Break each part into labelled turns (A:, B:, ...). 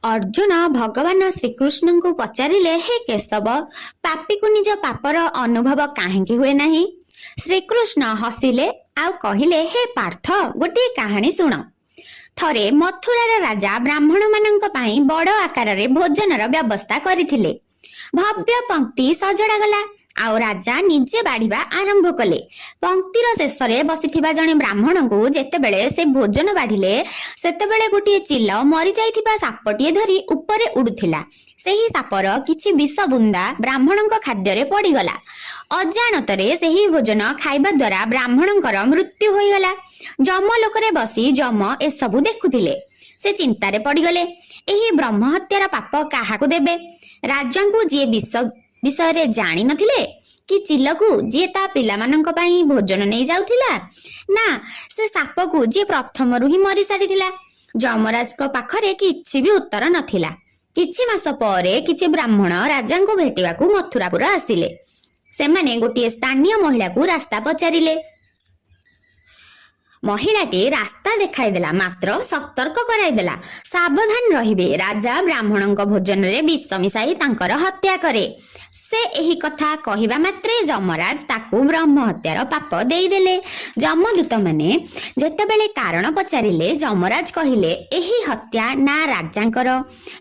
A: ଅର୍ଜୁନ ଭଗବାନ ଶ୍ରୀକୃଷ୍ଣଙ୍କୁ ପଚାରିଲେ, ହେ କେଶବ, ପାପୀକୁ ନିଜ ପାପର ଅନୁଭବ କାହିଁକି ହୁଏ ନାହିଁ? ଶ୍ରୀକୃଷ୍ଣ ହସିଲେ ଆଉ କହିଲେ, ହେ ପାର୍ଥ, ଗୋଟିଏ କାହାଣୀ ଶୁଣ। ଥରେ ମଥୁରାର ରାଜା ବ୍ରାହ୍ମଣମାନଙ୍କ ପାଇଁ ବଡ ଆକାରରେ ଭୋଜନର ବ୍ୟବସ୍ଥା କରିଥିଲେ। ଭବ୍ୟ ପଙ୍କ୍ତି ସଜଡ଼ାଗଲା ଆଉ ରାଜା ନିଜେ ବାଢିବା ଆରମ୍ଭ କଲେ। ପଙ୍କ୍ତିର ଶେଷରେ ବସିଥିବା ଜଣେ ବ୍ରାହ୍ମଣଙ୍କୁ ଯେତେବେଳେ ସେ ଭୋଜନ ବାଢିଲେ, ସେତେବେଳେ ଗୋଟିଏ ଚିଲ ମରିଯାଇଥିବା ସାପଟିଏ ଧରି ଉପରେ ଉଡୁଥିଲା। ସେହି ସାପର କିଛି ବିଷ ବୁନ୍ଦା ବ୍ରାହ୍ମଣଙ୍କ ଖାଦ୍ୟରେ ପଡିଗଲା। ଅଜାଣତରେ ସେହି ଭୋଜନ ଖାଇବା ଦ୍ୱାରା ବ୍ରାହ୍ମଣଙ୍କର ମୃତ୍ୟୁ ହୋଇଗଲା। ଯମଲୋକରେ ବସି ଯମ ଏସବୁ ଦେଖୁଥିଲେ। ସେ ଚିନ୍ତାରେ ପଡିଗଲେ, ଏହି ବ୍ରହ୍ମ ହତ୍ୟାର ପାପ କାହାକୁ ଦେବେ? ରାଜାଙ୍କୁ, ଯିଏ ବିଷ ବିଷୟରେ ଜାଣି ନଥିଲେ, କି ଚିଲକୁ, ଯିଏ ତା ପିଲାମାନଙ୍କ ପାଇଁ ଭୋଜନ ନେଇ ଯାଉଥିଲା, ନା ସେ ସାପକୁ, ଯିଏ ପ୍ରଥମରୁ ହିଁ ମରି ସାରିଥିଲା? ଯମରାଜଙ୍କ ପାଖରେ କିଛି ବି ଉତ୍ତର ନଥିଲା। କିଛି ମାସ ପରେ କିଛି ବ୍ରାହ୍ମଣ ରାଜାଙ୍କୁ ଭେଟିବାକୁ ମଥୁରାପୁର ଆସିଲେ। ସେମାନେ ଗୋଟିଏ ସ୍ଥାନୀୟ ମହିଳାକୁ ରାସ୍ତା ପଚାରିଲେ। ମହିଳାଟି ରାସ୍ତା ଦେଖାଇଦେଲା, ମାତ୍ର ସତର୍କ କରାଇଦେଲା, ସାବଧାନ ରହିବେ, ରାଜା ବ୍ରାହ୍ମଣଙ୍କ ଭୋଜନରେ ବିଷ ମିଶାଇ ତାଙ୍କର ହତ୍ୟା କରେ। ସେ ଏହି କଥା କହିବା ମାତ୍ରେ ଯମରାଜ ତାକୁ ବ୍ରହ୍ମ ହତ୍ୟାର ପାପ ଦେଇଦେଲେ। ଯମଦୂତମାନେ ଯେତେବେଳେ କାରଣ ପଚାରିଲେ, ଯମରାଜ କହିଲେ, ଏହି ହତ୍ୟା ନା ରାଜାଙ୍କର,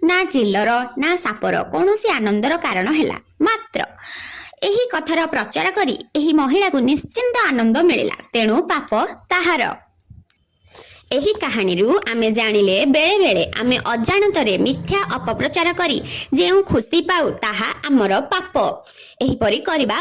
A: ନା ଚିଲର, ନା ସାପର କୌଣସି ଆନନ୍ଦର କାରଣ ହେଲା। ମାତ୍ର ଏହି କଥାର ପ୍ରଚାର କରି ଏହି ମହିଳାକୁ ନିଶ୍ଚିନ୍ତ ଆନନ୍ଦ ମିଳିଲା, ତେଣୁ ପାପ ତାହାର। ଏହି କାହାଣୀରୁ ଆମେ ଜାଣିଲେ, ବେଳେ ବେଳେ ଆମେ ଅଜାଣତରେ ମିଥ୍ୟା ଅପପ୍ରଚାର କରି ଯେଉଁ ଖୁସି ପାଉ, ତାହା ଆମର ପାପ। ଏହିପରି କରିବା